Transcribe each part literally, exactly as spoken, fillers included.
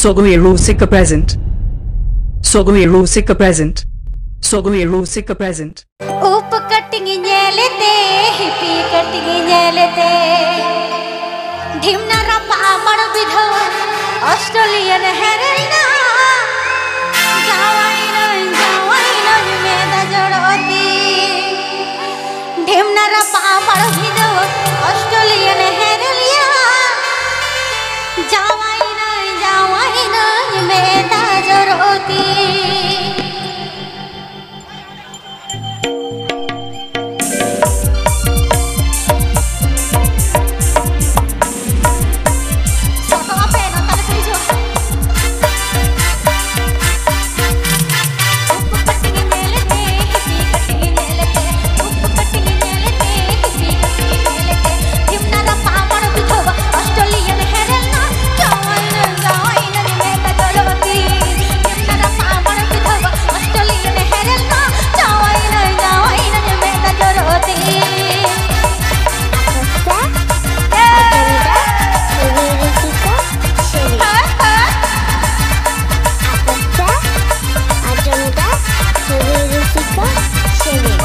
Sogui Rusika present. Sogui Rusika present. Sogui Rusika present. ᱩᱯ ᱠᱟᱹᱴᱤᱝ ᱧᱮᱞᱛᱮ, ᱦᱤᱯᱤ ᱠᱟᱹᱴᱤᱝ ᱧᱮᱞᱛᱮ, ᱰᱷᱤᱢᱱᱟ ᱨᱟᱯᱟᱜ ᱵᱟᱲ ᱵᱤᱫᱷᱟᱹᱣ ᱚᱥᱴᱨᱮᱞᱤᱭᱟᱱ ᱦᱮᱨᱮᱞ ᱱᱟ᱾ ᱡᱟᱶᱟᱭ ᱱᱟᱹᱧ, ᱡᱟᱶᱟᱭ ᱱᱟᱹᱧ ᱢᱮᱫ ᱡᱚᱨᱚ ᱛᱤ᱾ ᱰᱷᱤᱢᱱᱟ ᱨᱟᱯᱟᱜ ᱵᱟᱲ ᱵᱤᱫᱷᱟᱹᱣ ᱚᱥᱴᱨᱮᱞᱤᱭᱟᱱ ᱦᱮᱨᱮᱞᱤᱭᱟ᱾ ᱡᱟᱶᱟᱭ ᱱᱟᱹᱧ, ᱡᱟᱶᱟᱭ ᱱᱟᱹᱧ ᱢᱮᱫ ᱡᱚᱨᱚ ᱛᱤ᱾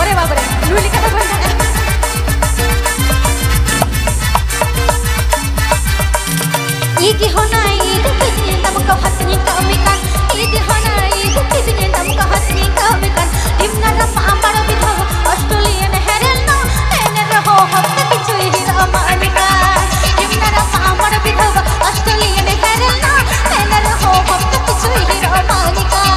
ᱚᱨᱮ ᱵᱟᱵᱨᱮ, ᱱᱩᱭ ᱞᱮᱠᱟ ᱫᱚ ᱵᱟᱹᱧ ᱫᱟᱲᱮᱭᱟᱜᱼᱟ᱾ ᱤᱫᱤ ᱦᱚᱱᱟ ᱤᱫᱤ ᱠᱤᱫᱤᱧ ᱛᱟᱢ ᱠᱚ ᱦᱟᱛᱱᱤ ᱠᱟᱹᱢᱤ ᱠᱟᱱ᱾ ᱤᱫᱤ ᱦᱚᱱᱟ ᱤᱫᱤ ᱠᱤᱫᱤᱧ ᱛᱟᱢ ᱠᱚ ᱦᱟᱛᱱᱤ ᱠᱟᱹᱢᱤ ᱠᱟᱱ᱾ ᱰᱤᱢᱱᱟ ᱨᱟᱯᱟ ᱟᱢᱵᱟᱲ ᱵᱤᱫᱷᱟᱣ ᱚᱥᱴᱨᱮᱞᱤᱭᱟᱱ ᱦᱮᱨᱮᱞ ᱱᱟ᱾ ᱮᱱᱮ ᱨᱮᱦᱚᱸ ᱦᱚᱯᱛᱟ ᱠᱤᱪᱷᱩᱭ ᱦᱤᱨᱚᱜ ᱢᱟᱱᱤ ᱠᱟᱱ᱾ ᱰᱤᱢᱱᱟ ᱨᱟᱯᱟ ᱟᱢᱵᱟᱲ ᱵᱤᱫᱷᱟᱣ ᱚᱥᱴᱨᱮᱞᱤᱭᱟᱱ ᱦᱮᱨᱮᱞ ᱱᱟ᱾ ᱮᱱᱮ ᱨᱮᱦᱚᱸ ᱦᱚᱯᱛᱟ ᱠᱤᱪᱷᱩᱭ ᱦᱤᱨᱚᱜ ᱢᱟᱱᱤ ᱠᱟᱱ᱾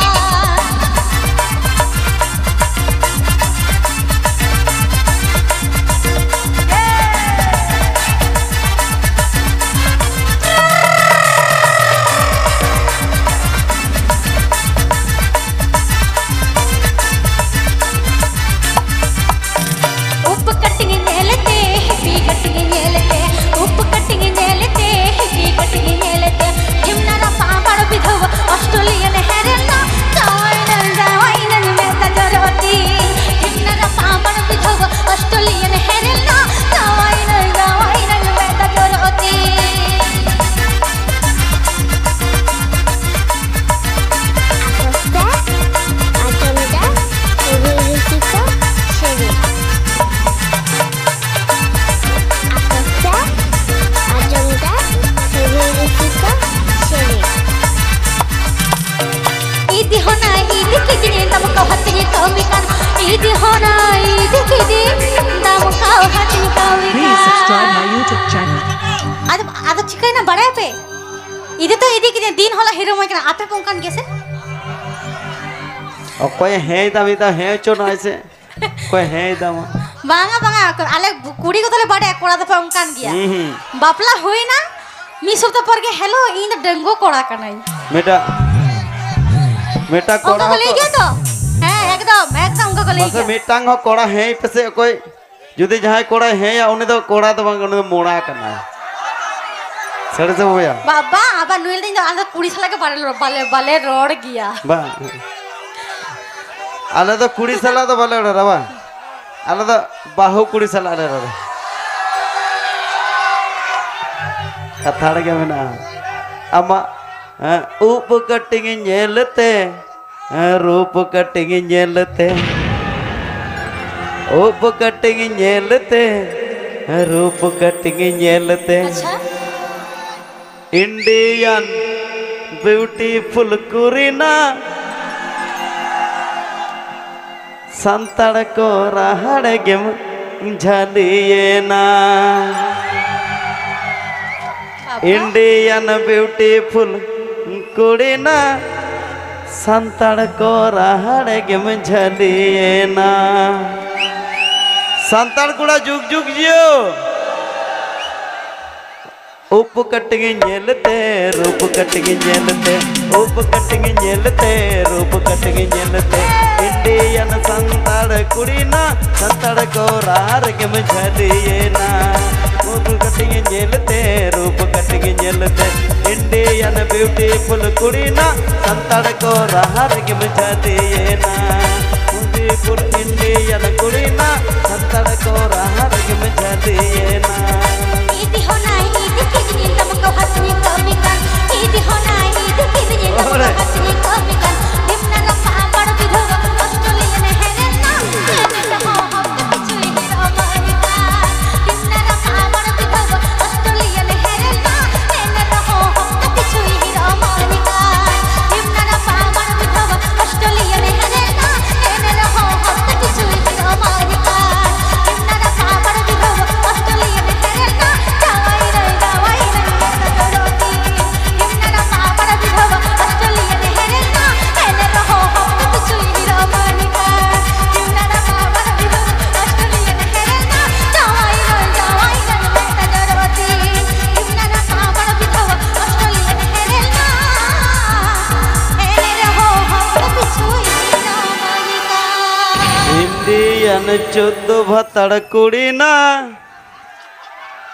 ᱩᱯ ᱠᱟᱹᱴᱤᱝ ᱧᱮᱞᱛᱮ, ᱦᱤᱯᱤ ᱠᱟᱹᱴᱤᱝ ᱧᱮᱞᱛᱮ, ᱩᱯ ᱠᱟᱹᱴᱤᱝ ᱧᱮᱞᱛᱮ, ᱪᱤᱠᱟᱹᱭᱮᱱᱟ ᱵᱟᱲᱟᱭᱟᱯᱮ? ᱤᱫᱤ ᱛᱚ ᱤᱫᱤ ᱠᱤᱫᱤᱧ, ᱫᱤᱱ ᱦᱚᱞᱟ ᱦᱤᱨᱳ ᱢᱚᱭ ᱠᱟᱱᱟ, ᱟᱯᱮ ᱯᱮ ᱚᱱᱠᱟᱱ ᱜᱮᱭᱟ ᱥᱮ? ᱚᱠᱚᱭᱮ ᱦᱮᱸᱭ ᱫᱟ? ᱢᱤᱫ ᱫᱷᱟᱣ ᱦᱮᱸ ᱦᱚᱪᱚ ᱱᱚᱜᱼᱚᱭ ᱥᱮ᱾ ᱚᱠᱚᱭ ᱦᱮᱸᱭ ᱫᱟ ᱢᱟ? ᱵᱟᱝᱟ, ᱵᱟᱝᱟ, ᱟᱞᱮ ᱠᱩᱲᱤ ᱠᱚᱫᱚᱞᱮ ᱵᱟᱲᱟᱭᱟ, ᱠᱚᱲᱟ ᱫᱚᱯᱮ ᱚᱱᱠᱟᱱ ᱜᱮᱭᱟ᱾ ᱦᱩᱸ, ᱦᱩᱸ᱾ ᱵᱟᱯᱞᱟ ᱦᱩᱭᱱᱟ, ᱢᱤᱫ ᱥᱚᱯᱛᱟ ᱯᱚᱨ ᱜᱮ, "ᱦᱮᱞᱳ, ᱤᱧ ᱫᱚ ᱰᱟᱺᱜᱩᱣᱟᱹ ᱠᱚᱲᱟ ᱠᱟᱱᱟᱹᱧ᱾" ᱢᱤᱫᱴᱟᱝ, ᱢᱤᱫᱴᱟᱝ ᱠᱚᱲᱟ ᱚᱱᱠᱟ ᱠᱚ ᱞᱟᱹᱭ ᱦᱚᱸᱠᱚ ᱜᱮᱭᱟ ᱛᱚ? ᱦᱮᱸ, ᱮᱠᱫᱚᱢ, ᱮᱠᱫᱚᱢ ᱚᱱᱠᱟ ᱠᱚ ᱞᱟᱹᱭ ᱢᱟᱥᱮ ᱜᱮᱭᱟ᱾ ᱢᱤᱫᱴᱟᱝ ᱦᱚᱸ ᱠᱚᱲᱟ ᱦᱮᱸᱭ ᱯᱮᱥᱮ ᱚᱠᱚᱭ? ᱡᱩᱫᱤ ᱡᱟᱦᱟᱸᱭ ᱠᱚᱲᱟᱭ ᱦᱮᱸᱭᱟ, ᱩᱱᱤ ᱫᱚ ᱠᱚᱲᱟ ᱫᱚ ᱵᱟᱝ, ᱩᱱᱤ ᱫᱚ ᱢᱚᱲᱟ ᱠᱟᱱᱟᱭ᱾ ᱥᱟᱹᱨᱤ ᱥᱮ ᱵᱚᱭᱟ? ᱵᱟᱵᱟ, ᱟᱵᱟᱨ ᱱᱩᱭ ᱞᱟᱹᱭᱫᱟᱹᱧ ᱫᱚ, ᱟᱞᱮ ᱫᱚ ᱠᱩᱲᱤ ᱥᱟᱞᱟᱜ ᱜᱮ ᱵᱟᱞᱮ ᱨᱚᱲ, ᱵᱟᱞᱮ, ᱵᱟᱞᱮ ᱨᱚᱲ ᱜᱮᱭᱟ᱾ ᱵᱟᱝ, ᱟᱞᱮ ᱫᱚ ᱠᱩᱲᱤ ᱥᱟᱞᱟᱜ ᱫᱚ ᱵᱟᱞᱮ ᱨᱚᱲᱟ, ᱵᱟᱝ? ᱟᱞᱮ ᱫᱚ ᱵᱟᱹᱦᱩ ᱠᱩᱲᱤ ᱥᱟᱞᱟᱜ ᱞᱮ ᱨᱚᱲᱟ᱾ ᱠᱟᱛᱷᱟ ᱨᱮᱜᱮ ᱢᱮᱱᱟᱜᱼᱟ, ᱟᱢᱟᱜ, ᱦᱮᱸ, ᱩᱵ ᱠᱟᱹᱴᱤᱝ ᱧᱮᱞ ᱛᱮ, ᱨᱩᱯ ᱠᱟᱹᱴᱤᱝ ᱧᱮᱞ ᱛᱮ, ᱩᱵ ᱠᱟᱹᱴᱤᱝ ᱧᱮᱞ ᱛᱮ, ᱨᱩᱯ ᱠᱟᱹᱴᱤᱝ ᱧᱮᱞ ᱛᱮ᱾ ᱟᱪᱪᱷᱟ᱾ Indian beautiful ᱠᱩᱨᱤᱱᱟ, ᱥᱟᱱᱛᱟᱲ ᱠᱚ ᱨᱟᱦᱟᱲ ᱜᱮᱢ ᱡᱷᱟᱹᱞᱤᱭᱮᱱᱟ᱾ ᱵᱟᱵᱟ᱾ Indian beautiful ᱠᱩᱲᱤᱱᱟ, ᱥᱟᱱᱛᱟᱲ ᱠᱚ ᱨᱟᱦᱟᱲ ᱜᱮᱢ ᱡᱷᱟᱹᱞᱤᱭᱮᱱᱟ᱾ ᱥᱟᱱᱛᱟᱲ ᱠᱚᱲᱟ ᱡᱩᱜᱽ ᱡᱩᱜᱽ ᱡᱤᱭᱟᱹ᱾ ᱩᱵ ᱠᱟᱹᱴᱤᱝ ᱧᱮᱞ ᱛᱮ, ᱨᱩᱯ ᱠᱟᱹᱴᱤᱝ ᱧᱮᱞ ᱛᱮ, ᱩᱵ ᱠᱟᱹᱴᱤᱝ ᱧᱮᱞ ᱛᱮ, ᱨᱩᱯ ᱠᱟᱹᱴᱤᱝ ᱧᱮᱞ ᱛᱮ, Indian ᱥᱟᱱᱛᱟᱲ ᱠᱩᱲᱤᱱᱟ, ᱥᱟᱱᱛᱟᱲ ᱠᱚ ᱨᱟᱦᱟᱲ ᱜᱮᱢ ᱡᱷᱟᱹᱞᱤᱭᱮᱱᱟ᱾ ᱩᱵ ᱠᱟᱹᱴᱤᱝ ᱧᱮᱞ ᱛᱮ, ᱨᱩᱯ ᱠᱟᱹᱴᱤᱝ ᱧᱮᱞ ᱛᱮ, Indian beautiful ᱠᱩᱲᱤᱱᱟ, ᱥᱟᱱᱛᱟᱲ ᱠᱚ ᱨᱟᱦᱟᱲ ᱜᱮᱢ ᱡᱷᱟᱹᱞᱤᱭᱮᱱᱟ᱾ Beautiful Indian ᱠᱩᱲᱤᱱᱟ, ᱥᱟᱱᱛᱟᱲ ᱠᱚ ᱨᱟᱦᱟᱲ ᱜᱮᱢ ᱡᱷᱟᱹᱞᱤᱭᱮᱱᱟ᱾ ᱤᱫᱤ ᱦᱚᱱᱟᱭ ᱤᱫᱤ ᱠᱤᱫᱤᱧ ᱫᱚᱢᱮ ᱠᱚ ᱦᱟᱹᱥᱩᱧ ᱠᱟᱹᱢᱤ ᱠᱟᱱ᱾ ᱤᱫᱤ ᱦᱚᱱᱟᱭ ᱤᱫᱤ ᱠᱤᱫᱤᱧ ᱫᱚᱢᱮ ᱠᱚ ᱦᱟᱹᱥᱩᱧ ᱠᱟᱹᱢᱤ ᱠᱟᱱ᱾ ᱫᱤᱢᱱᱟ ᱨᱟᱯᱟ ᱟᱢᱟᱲ ᱵᱤᱫᱷᱚᱵᱟ ᱚᱥᱴᱨᱮᱞᱤᱭᱟ ᱱᱮᱦᱮᱨᱮᱱᱟ᱾ ᱮᱱ ᱨᱮᱦᱚᱸ ᱦᱚᱯ ᱛᱮ ᱠᱤᱪᱷᱩᱭ ᱦᱤᱨᱚᱢᱟᱹᱧ ᱠᱟᱱ᱾ ᱫᱤᱢᱱᱟ ᱨᱟᱯᱟ ᱟᱢᱟᱲ ᱵᱤᱫᱷᱚᱵᱟ ᱚᱥᱴᱨᱮᱞᱤᱭᱟ ᱱᱮᱦᱮᱨᱮᱱᱟ᱾ ᱮᱱ ᱨᱮᱦᱚᱸ ᱦᱚᱯ ᱛᱮ ᱠᱤᱪᱷᱩᱭ ᱦᱤᱨᱚᱢᱟᱹᱧ ᱠᱟᱱ᱾ ᱫᱤᱢᱱᱟ ᱨᱟᱯᱟ ᱟᱢᱟᱲ ᱵᱤᱫᱷᱚᱵᱟ ᱚᱥᱴᱨᱮᱞᱤᱭᱟ ᱱᱮᱦᱮᱨᱮᱱᱟ᱾ ᱮᱱ ᱨᱮᱦᱚᱸ ᱦᱚᱯ ᱛᱮ ᱠᱤᱪᱷᱩᱭ ᱦᱤᱨᱚᱢᱟᱹᱧ ᱠᱟᱱ᱾ ᱫᱤᱢᱱᱟ ᱨᱟᱯᱟ ᱟᱢᱟᱲ ᱵᱤᱫᱷᱚᱵᱟ ᱚᱥᱴᱨᱮᱞᱤᱭᱟ ᱤᱱᱰᱤᱭᱟᱱ ᱪᱳᱫᱫᱳ ᱵᱷᱟᱛᱟᱲ ᱠᱩᱲᱤ ᱱᱟ,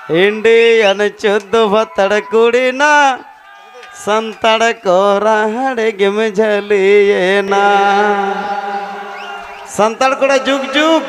ᱤᱱᱰᱤᱭᱟᱱ ᱪᱳᱫᱫᱳ ᱵᱷᱟᱛᱟᱲ ᱠᱩᱲᱤ ᱱᱟ, ᱥᱟᱱᱛᱟᱲ ᱠᱚᱲᱟ ᱦᱟᱲᱮ ᱜᱮᱢ ᱡᱷᱟᱹᱞᱤᱭᱮᱱᱟ᱾ ᱥᱟᱱᱛᱟᱲ ᱠᱚᱲᱟ ᱡᱩᱜᱽ ᱡᱩᱜᱽ,